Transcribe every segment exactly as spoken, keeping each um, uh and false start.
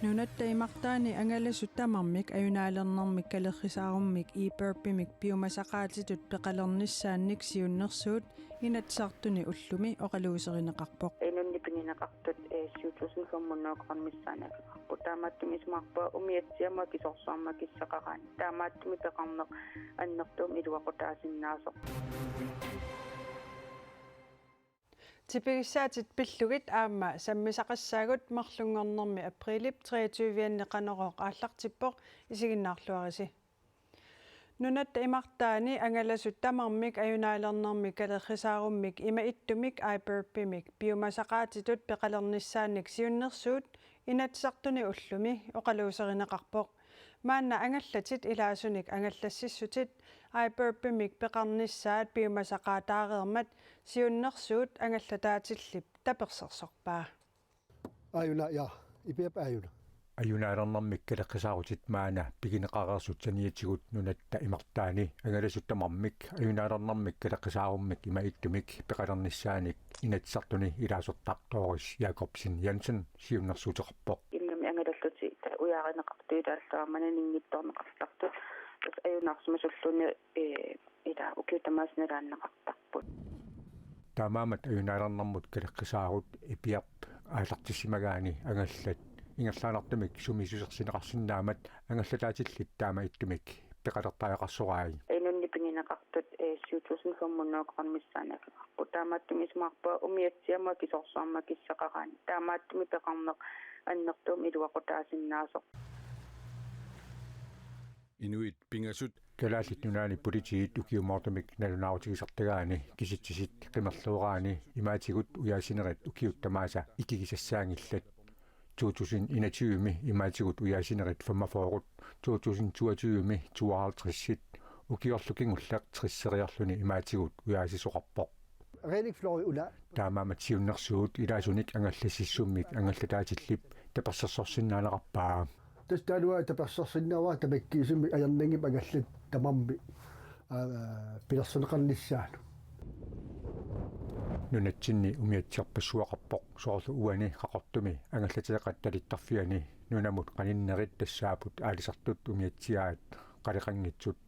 Nunatta imartaani angalasut tamarmik ajunaalernermik kalerrisaarummik iBurpimik piumasaqaatitut peqalernissaannik siunnersuut Inatsisartuni ullumi oqaluuserineqarpoq. Inunnik pigineqartut, eh, syv tusind fem hundrede koruunit missaanni akeqarput. Taamaattumik isumaqarpunga umiatsiamut akisoorsuarmik akissaqaraanni. Taamaattumik peqarneq annertuumik iluaqutaasinnaasoq. Tipigissaatit pillugit aamma sammisaqassaagut marlunngornermi apriilip treogtyve-anni Qanorooq aallartippoq, isiginnaarluarisi. Nunatta imartaani angalasut tamarmik ajunaalernermik kalerrisaarummik ima ittumik iBurpimik piumasaqaatitut peqalernissaannik siunnersuut Inatsisartuni ullumi oqaluuserineqarpoq. Maanna angallatit ilaasunik angallassissutit iBurpimik peqarnissaat piumasaqaataareermat siunnersuut angallataatillit tapersersorpaa. Aajuna, ja, Ipiap aajuna. Ajunaalernermik kaleqqisaarutit maanna pigineqareersut saniatigut nunatta imartaani angalasut tamarmik ajunaalernermik kaleqqisaarummik ima ittumik peqalernissaannik Inatsisartuni ilaasortaq Doris Jakobsen Jensen siunnersuuteqarpoq. Immami angalallutik ujaarineqartut ilaallutik aamma naninngitsoorneqartartut. Tassa ajunaarsimasulluunniit, eh, ila ukiut tamaasa nalaanneqartarput. Taamaammat ajunaalernermut kaleqqisaarut Ipiap aallartissimagaanni angallat ingerlaannartumik sumiissusersineqarsinnaammat angallataatillit taama ittumik peqalertariaqarsoraai. Inunnik pigineqartut, eh, syv tusind fem hundrede koruunit missaanni akeqarput. Taamaattumik isumaqarpunga umiatsiamut akisoorsuarmik akissaqaraanni. Taamaattumik peqarneq annertuumik iluaqutaasinnaasoq. Inuit pingasut. Kalaallit Nunaanni Politiit ukiumoortumik nalunaarutigisartagaanni kisitsisit qimerlooraanni imaatigut ujaasinerit ukiut tamaasa ikigisassaanngillat. To tusind enogtyve-mi imaatigut ujaasinerit femogfyrre, to tusind toogtyve-mi tooghalvtreds, ukiorlu kingulleq tresseriarluni imaatigut ujaasisoqarpoq. Renik Flori una. Taamaammat siunnersuut ilaasunik angallassissummik angallataatillit tapersersorsinnaaneqarpaa. Tassa taanna tapersersinnaavara tamakkiisumik ajornanngippat angallat tamarmik, aa, pilersorneqarnissaannut. Nunatsinni umiatsiarpassuaqarpoq soorlu uani Qaqortumi angallateqatta talittarfiani nunamut qaninnerit tassaapput aalisartut umiatsiaat qaleqanngitsut.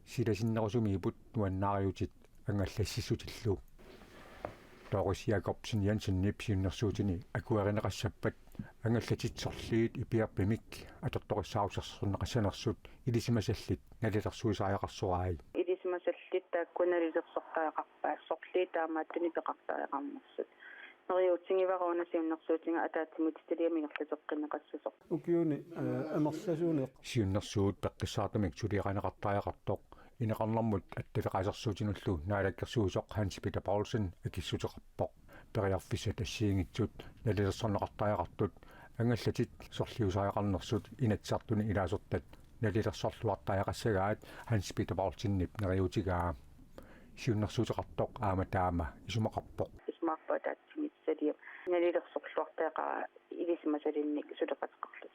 Silasinnerusumiipput nuannaariutit angallassissutillu. Doris Jakobsen Jensenip siunnersuutini akuerineqassappat angallatit sorliit Ipiarpimik atortorissaarusarsorneqassanersut ilisimasallit nalilersuisariaqarsoraai. Ilisimasallit taakku nalilersortariaqarpaat sorliit taamaattunik peqartariaqarnersut. Neriuutigivara una siunnersuutiga ataatsimiititaliami ingerlateqqinneqassasoq. Ukiuni, eh, amerlasuuneq. Siunnersuut peqqissaartumik suliarineqartariaqartoq ineqarnermut attaveqaasersuutinullu naalakkersuisoq Hans Peter Poulsen akissuteqarpoq. Periarfissat assigiinngitsut nalilersorneqartariaqartut angallatit sorliusariaqarnersut Inatsisartuni ilaasortat nalilersorluartariaqassagaat Hans Peter Poulsenip neriuutigaa. Siunnersuuteqartoq aamma taama isumaqarpoq. Isumaqarpoq ataatsimiititaliami nalilersorluartariaqarpaa ilisimasalinnik suleqateqarlutik.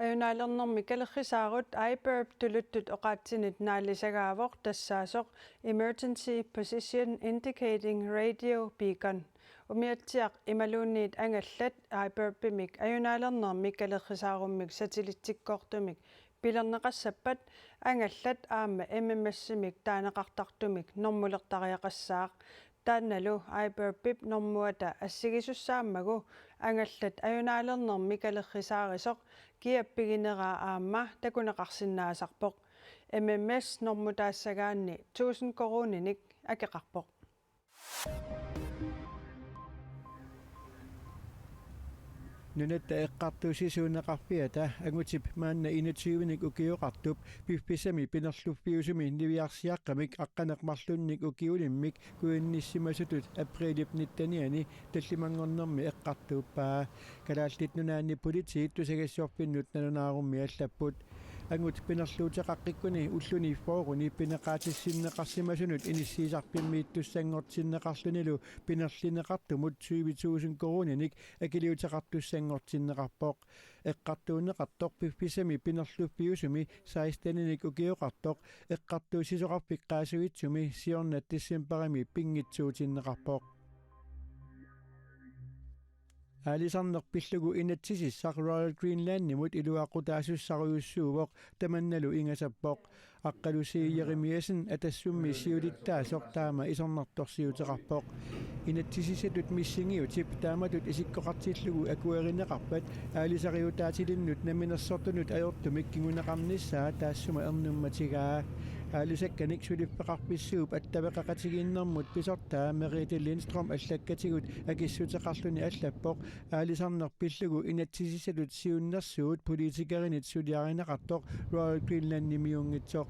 Ajunaalernermik kalerrisaarut iBurp tuluttut oqaatsinit naallisagaavoq tassaasoq Emergency Position Indicating Radio Beacon. Umiatsiaq imaluunniit angallat iBurpimik ajunaalernermik kalerrisaarummik satellitsikkoortumik pilerneqassappat angallat aamma M M S-imik taaneqartartumik normulertariaqassaaq. Taannalu iBurpip normuata assigisussaammagu angallat ajunaalernermik kalerrisaarisoq kiap pigineraa aamma takuneqarsinnaasarpoq. M M S normutaassagaanni tusind koruuninik akeqarpoq. Nunatta Eqqartuussisuuneqarfiata angutip maanna enogtyvenik ukioqartup piffissami pinerluffiusumi niviarsiaqqamik aqqaneq-marlunnik ukiulimmik kuinissimasutut apriilip nittenianni tallimanngornermi eqqartuuppaa. Kalaallit Nunaanni Politiit tusagassiorfinnut nalunaarummi allapput. Angut pinerluuteqaqqikkuni ulluni fyrreni pineqaatissinneqarsimasunut inissiisarfimmiittussanngortinneqarlunilu pinerlineqartumut tyve tusind koruuninik akiliuteqartussanngortinneqarpoq. Eqqartuunneqartoq piffissami pinerluffiusumi seksteninik ukioqartoq Eqqartuussisoqarfik Qaasuitsumi siorna decembarimi pinngitsuutinneqarpoq. Aalisarneq pillugu inatsisissaq Royal Greenlandimut iluaqutaasussarujussuuvoq, tamannalu ingasappoq. Aqqalusi Jeremiassen Atassummi siulittaasoq taama isornartorsiuteqarpoq. Inatsisissatut missingiutip taamatut isikkoqartillugu akuerineqarpat aalisariutaatilinnut namminersortunut ajortumik kinguneqarnissaa taassuma ernummatigaa. Aalisakkanik suliffeqarfissuup attaveqaqatigiinnermut pisortaa Merete Lindstrøm allakkatigut akissuteqarluni allappoq, aalisarneq pillugu inatsisissatut siunnersuut politikerinit suliarineqartoq Royal Greenlandimiunngitsoq.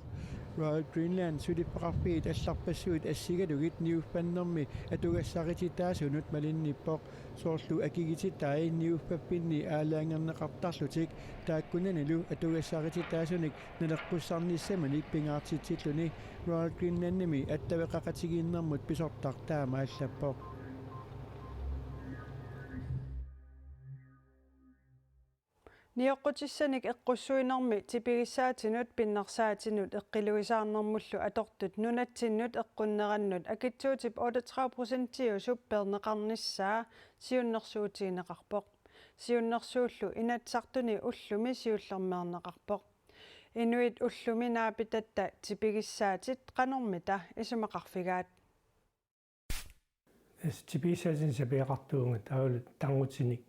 Royal Greenland suliffeqarfiit allarpassuit assigalugit niuffannermi atugassarititaasunut malinnippoq. Soorlu akigititai niuffaffinni aalajangerneqartarlutik, taakkunanilu atugassarititaasunik naleqqussarnissaminik pingaartitsilluni. Royal Greenlandimi attaveqaqatigiinnermut pisortaq taama allappoq. Nioqqutissanik eqqussuinermi tipigissaatinut pinnersaatinut eqqiluisaarnermullu atortut nunatsinnut eqqunnerannut akitsuutip otteogtredive procentiusup peerneqarnissaa siunnersuutigineqarpoq. Siunnersuullu Inatsisartuni ullumi siullermeerneqarpoq. Inuit ullumi naapitatta tipigissaatit qanormita isumaqarfigaat? As tipigissaatinik sapiaqartuuvunga, taavalu tarnutinik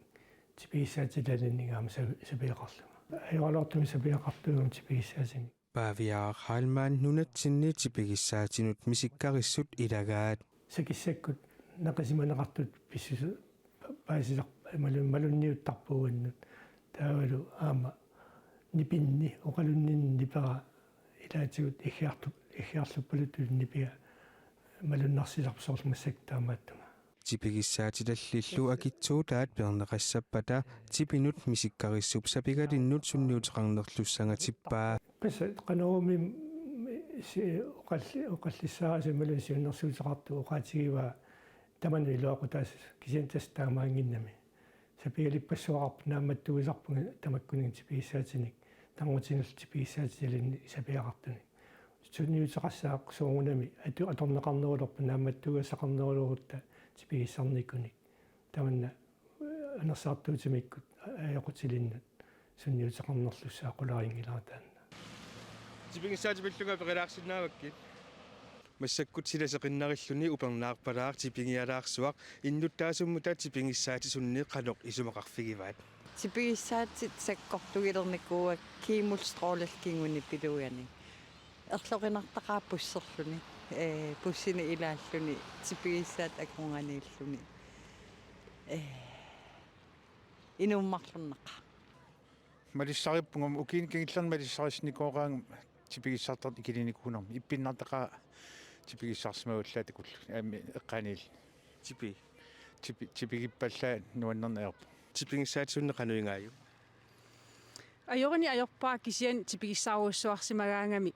tipigissaatilalinnik aamma sa-, sapiaqarlunga. Ajoraluartumik sapiaqartuuvunga tipigissaatinik. Pavia Heilmann nunatsinni tipigissaatinut misikkarissut ilagaat. Sakissakkut neqisimaneqartut pissusu-, pa-, paasisar-, malu-, malunniuttarput uannut. Taavalu aamma nipinni, oqalunninni nipera ilaatigut iggiartu-, iggiarluppaluttunik nipiga malunnarsisarpoq soorlu massakkut taamaattunga. Tipigissaatilalillu akitsuutaat peerneqassappata tipinut misikkarissup sapigalinnut sunniuteqarnerlussanngatippaa. Tassa qanormi si-, oqalli-, oqallissaarisi imaluunniit siunnersuuteqartut oqaatigivaa tamanna iluaqutaassasoq, kisianni tassa taamaannginnami. Sapigalippassuaqarpoq, naammattuugisarpunga tamakkuninnga tipigissaatinik, tarnutinillu tipigissaatilalinnik sapiaqartunik. Sunniuteqassaaq soorunami atu-, atorneqarnerulerpoq, naammattuugassaqarnerulerutta tipigissarnikunik. Tamanna, eh, anersaartuutimikkut ajoqutilinnut sunniuteqarnerlussaa qularinngilara taanna. Tipigissaat pillunga aperilaarsinnaavakkit. Massakkut sila seqinnarilluni upernaarpalaaq tipigialaarsuaq, innuttaasummita tipigissaatit sunni qanoq isumaqarfigivaat? Tipigissaatit sakkortugilernikuuakka kemostrålellu kingunipiluugani. Erloqinartaqaaq busserluni, ee, bussini ilaalluni, tipigissaat akornanniilluni. Ee, inuummarlunneqaaq. Malissariuppunga, ukiuni kingullerni malissarissinikuugaanga tipigissartartut ikilinikuunermi. Ippinnartaqaaq tipigissarsimavallaat takullu. Aamma eqqaaniilluni. Tipi. Tipi-, tipigippallaat nuannerneq ajorpoq. Tipigissaatit sunni qanoq igaajuk? Ajorini ajorpara, kisianni tipigissaarujussuarsimagaangami,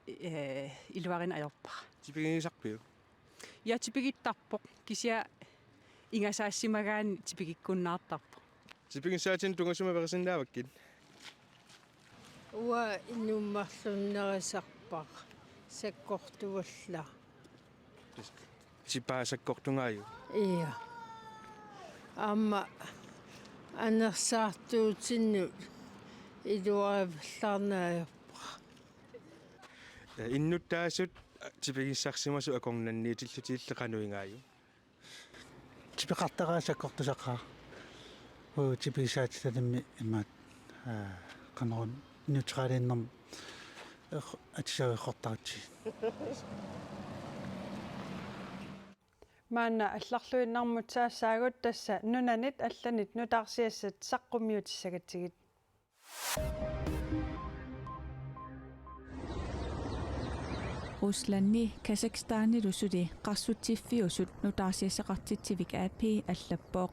ee, iluarineq ajorpara. Tipigigisarpiuk? Ja, tipigittarpoq, kisianni ingasaasimagaanni tipigikkunnaartarpoq. Tipigissaatinik tungasumik aperisinnaavakkit? Uanga inuummarlunnerisarpara sakkortuallaa. Tipaa sakkortugaajuk? Ja. Aamma anersaartuutinnut iluarivallaarneq ajorpara. Innuttaasut tipigissarsimasut akornanniitillutillu qanoq igaajuk? Tipeqartaraat sakkortusaqaat. Uu, tipigissaatilalimmi imaat, aa, qanoruna neutraliinnarmi er-, atisariiqartaratsigit. Maanna allarluinnarmut saassaagut, tassa nunanit allanit nutaarsiassat saqqummiutissagatsigit. Ruslandi Kazakhstanilu suli qarsutsiffiusut nutaarsiassaqartitsivik A P allappoq.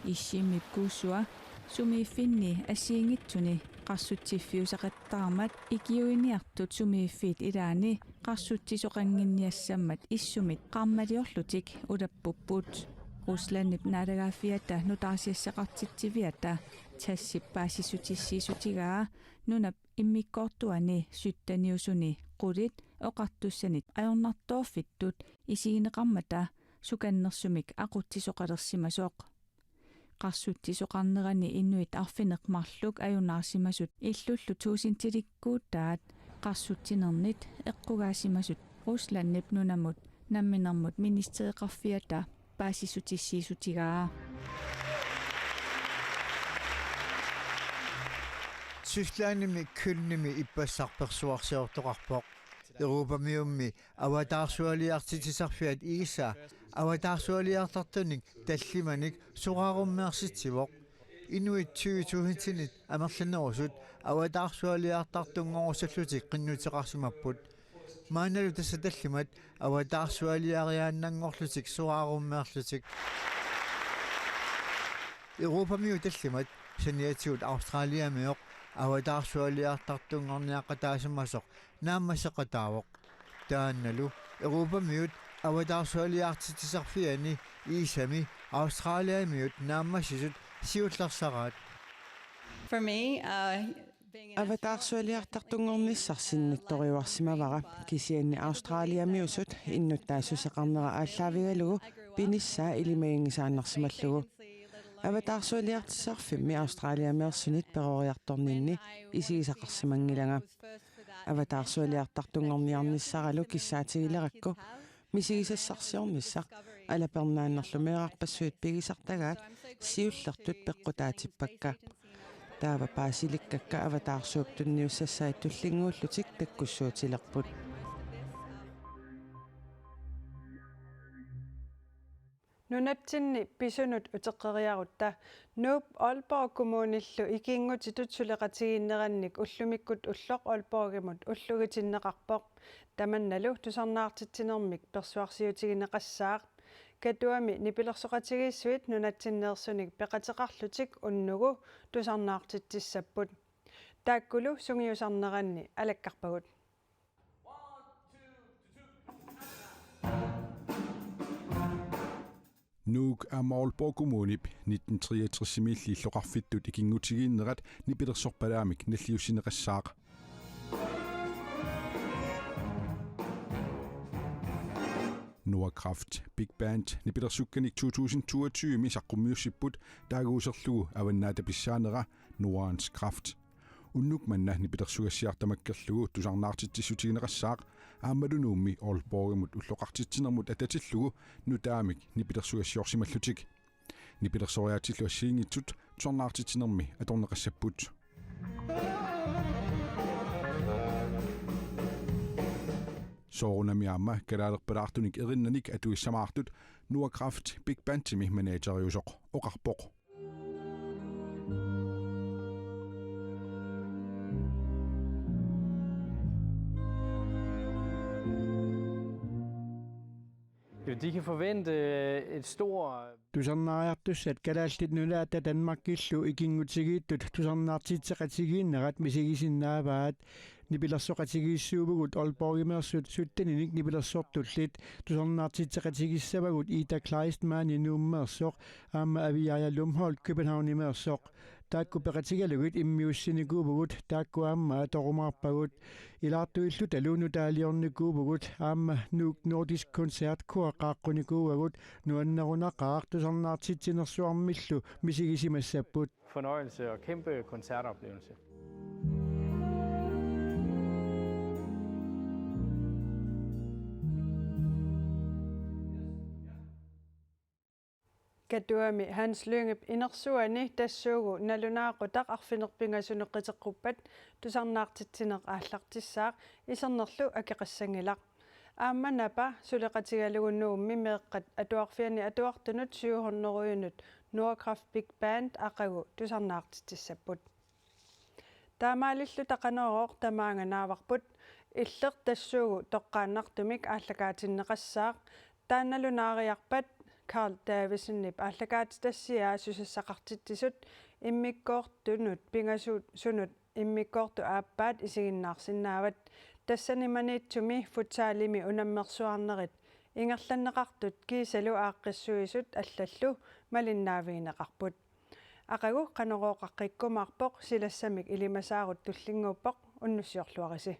Ishimip kuussua sumiiffinni assigiinngitsuni qarsutsiffiusaqattaarmat ikiuiniartut sumiiffiit ilaanni qarsutsisoqannginniassammat issumit qarmaliorlutik ulappupput. Ruslandip naalagaaffiata nutaarsiassaqartitsiviata Tassip paasissutissiissutigaa nunap immikkoortuani sytteniusuni qulit oqartussanit ajornartoorfittut isigineqarmata sukannersumik aqutsisoqalersimasoq. Qarsutsisoqarnerani inuit arfineq-marluk ajunaarsimasut illullu tuusintilikkuutaat qarsutsinernit eqqugaasimasut Ruslandip nunamut namminermut ministereqarfiata paasissutissiissutigaa. Tysklandimi Kölnimi ippassaq persuarsiortoqarpoq. Europamiummi avataarsualiartitsisarfiat Iisa avataarsualiartartunik tallimanik soraarummeersitsivoq. Inuit tyve tusindinit amerlanerusut avataarsualiartartunngorussallutik qinnuteqarsimapput. Maannalu tassa tallimat avataarsualiariaannanngorlutik soraarummeerlutik. Europamiut tallimat saniatigut Australiamioq avataarsualiartartunngorniaqataasimasoq naammasseqataavoq. Taannalu Europamiut avataarsualiartitsisarfiani Iisami Australiamiut naammassisut siullersaraat. For me, uh, being an astronaut, Avataarsualiartartunngornissaq sinnattoriuarsimavara, kisianni Australiamiusut innuttaassuseqarnera aallaavigalugu pinissaa ilimaginngisaannarsimallugu. Avataarsualiartitsisarfimmi Australiameersunit peroriartorninni isigisaqarsimanngilanga. Avataarsualiartartunngorniarnissaralu kissaatigilerakku misigisassarsiornissaq alapernaannarlu meerarpassuit pigisartagaat siullertut peqqutaatippakka. Taava paasilikkakka avataarsuup tunniussassai tullinnguullutik takkussuutilerput. Nunatsinni pisunut uteqqeriarutta Nuup Aalborg Kommunillu ikinngutitut suleqatigiinnerannik ullumikkut ulloq Aalborgimut ullugitinneqarpoq. Tamannalu tusarnaartitsinermik persuarsiutigineqassaaq. Katuami nipilersoqatigiissuit nunatsinneersunik peqateqarlutik unnugu tusarnaartitsissapput. Taakkulu sungiusarneranni alakkarpagut. Nuuk aamma Aalborg Kommunip nitten treogtres-imiilli illoqarfittut ikinngutigiinnerat nipilersorpalaamik nalliussineqassaaq. Noah Kraft Big Band nipilersukkanik to tusind toogtyve-mi saqqummiussipput taaguuserlugu Avannaata pissaanera Noahens Kraft. Unnuk manna nipilersugassiaq tamakkerlugu tusarnaartitsissutigineqassaaq aammalu Nuummi Aalborgimut ulloqartitsinermut atatillugu nutaamik nipilersugassiorsimallutik. Nipilersoriaatsillu assigiinngitsut tusarnaartitsinermi atorneqassapput. Soorunami aamma kalaalerpalaartunik erinnanik atuissamaartut Noah Kraft Big Bandimi manageriusoq oqarpoq. Jo, de kan forvente øh, et stort Tusarnaariartussat Kalaallit Nunaata Danmarkillu ikinngutigiittut tusarnaartitseqatigiinnerat misigisinnaavaat. Nipilersoqatigiissuuvugut Aalborgimeersut sytteninik nipilersortullit. Tusarnaartitseqatigissavagut Ida Kleistmanni Nuummeersoq aamma Aviaja Lumholt Københavnimeersoq. Taakku peqatigalugit immiussinikuuvugut, taakku aamma atorumaarpagut. Ilaartuillutalu nutaaliornikuuvugut aamma Nuuk Nordisk Koncertkor qaaqqunikuuagut, nuannerunaqaaq, tusarnaartitsinersuarmillu misigisimassapput. Fornøjelse og kæmpe koncertoplevelse. Katuami Hans Lyngep inersuani tassuugu nalunaaqutaq arfineq-pingasunut qiteqquppat tusarnaartitsineq aallartissaaq, isernerlu akeqassanngilaq. Aamma Napa suleqatigalugu Nuummi meeqqat atuarfianni atuartunut syv hundrede-unut Noah Kraft Big Band aqagu tusarnaartitsissapput. Taamaalilluta Qanorooq tamaanga naavarput, illeq tassuugu toqqaannartumik aallakaatinneqassaaq. Taannalu naariarpat Carl Davidsenip aallakaatitassiaa susassaqartitsisut immikkoortunut pingasuusunut immikkoortut aappaat isiginnaarsinnaavat. Tassani Maniitsumi futsalimi unammersuarnerit ingerlanneqartut kiisalu aaqqissuisut allallu malinnaavigineqarput. Aqagu Qanorooqaqqikkumaarpoq, silassamik ilimasaarut tullinnguuppoq, unnussiorluarisi.